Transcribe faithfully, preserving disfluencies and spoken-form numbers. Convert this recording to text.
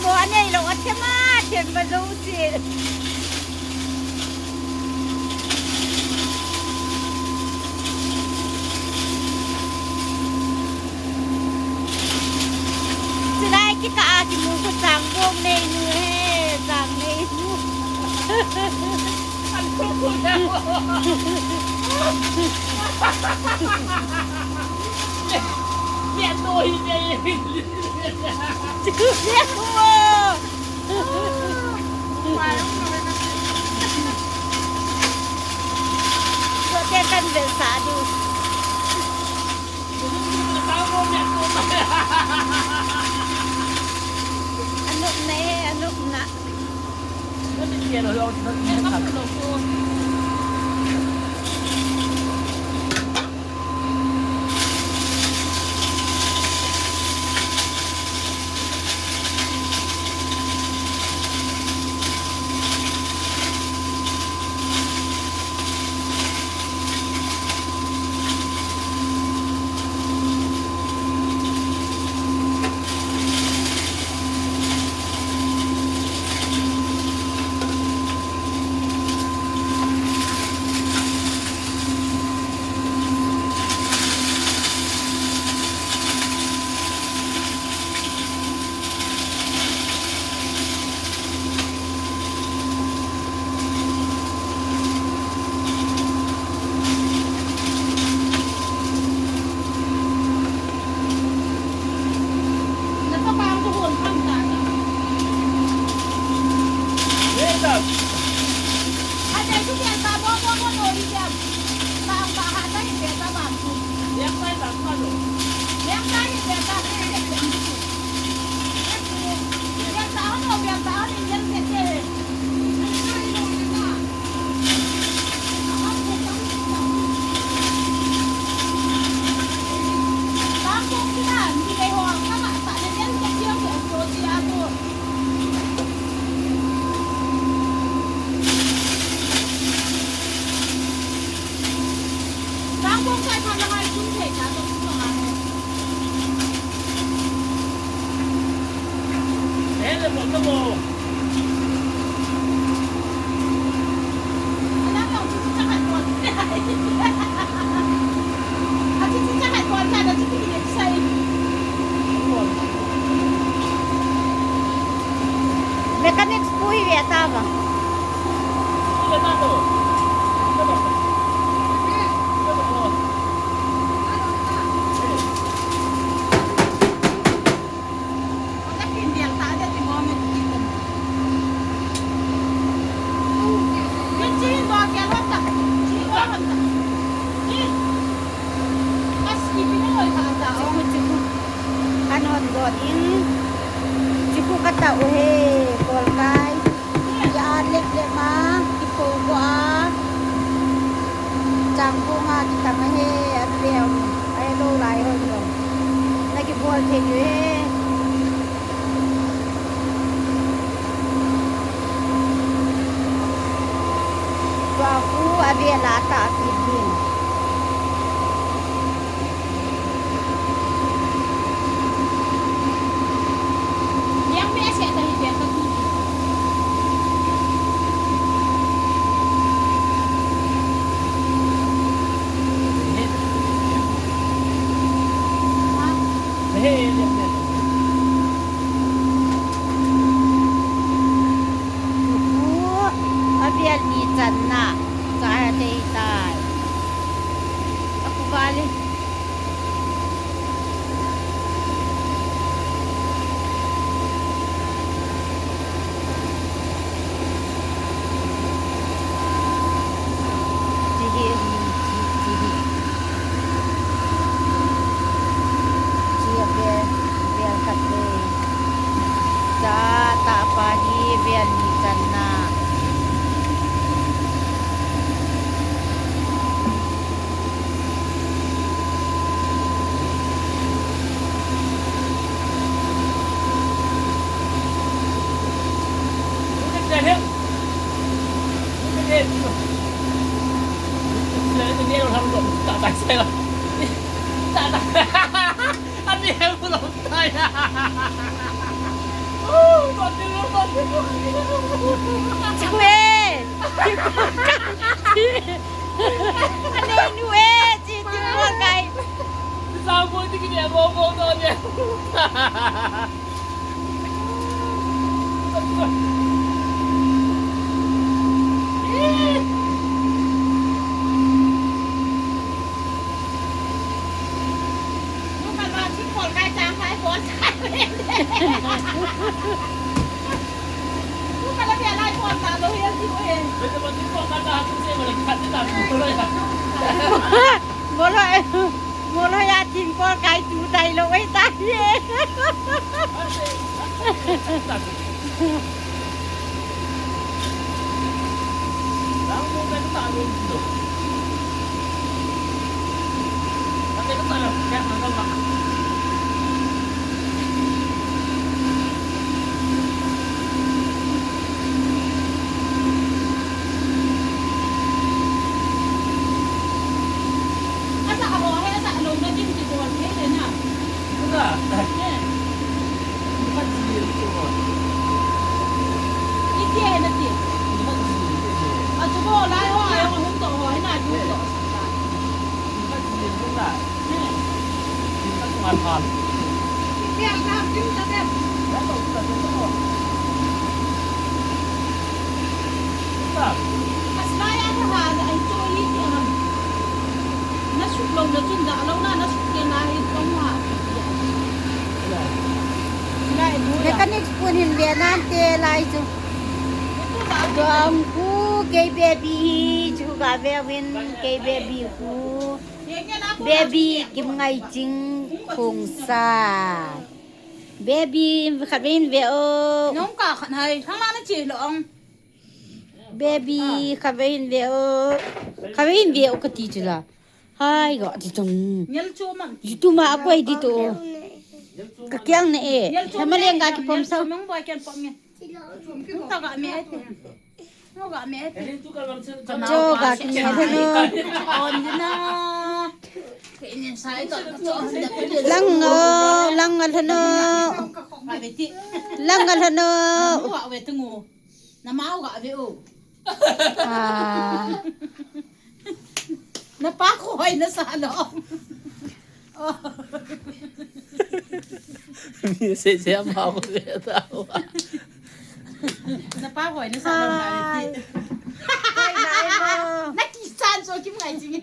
Mo anei lou, athem a, athem ba lou si. Silai kikah a kimu ko Changbong nei nu he, Chang nei nu. An ko ko na. Ni to hi nei. Tua te kan vel sa di. Anop na e, anop na. Mechanics pu hi ve ta vang. Chiku, chiku. Kan hon dot in. Chiku kata u he, kolkai. Ki a lep lep ma, ki po ko a. Changbong a ki tang a he, a leo. Ai lo lai hon lo. Na ki bol thei u he. Tua khu a vel a ta a kit ding. Tuku, a vel ni channa, cha he thei tai. A khu vale. Chi hi, chi, chi hi. Chi a vel, vel khat le. Cha tah pa hi vel ni channa. Chang e. Anei nu e, chi, chi, bol kai. Sa mo ti ki ne, mo, mo, to ne. Bolo, bolo ya thingpol kai tu tai lou e tai e. Mechanic spoon hin ve nante lai chu. Tuang khu kei baby hi chu ga ve win kei baby khu. Baby Kimngaiching Khongsai. Baby khat vei ve o. Nong ka khat hai, thang la na che lo ong. Baby khat vei ve o. Khat vei ve o kati chu la. Hai ga ti tung. Ngel chu mang. Itu ma a koi ti tu. Ka kiang na e. Ngel chu. Hema leng ga ki pom sao. Mang boi ken pom nge. Nong ta ga me ai te. Cho ga kine lhano. Lang o, lang a lhano. Lang a lhano. Ah. Na pa khoi na sa lo. Mi se se ma ko ve ta. Na pa khoi na sa lo na ve ti. Hai. Na ki chan so Kimngaiching.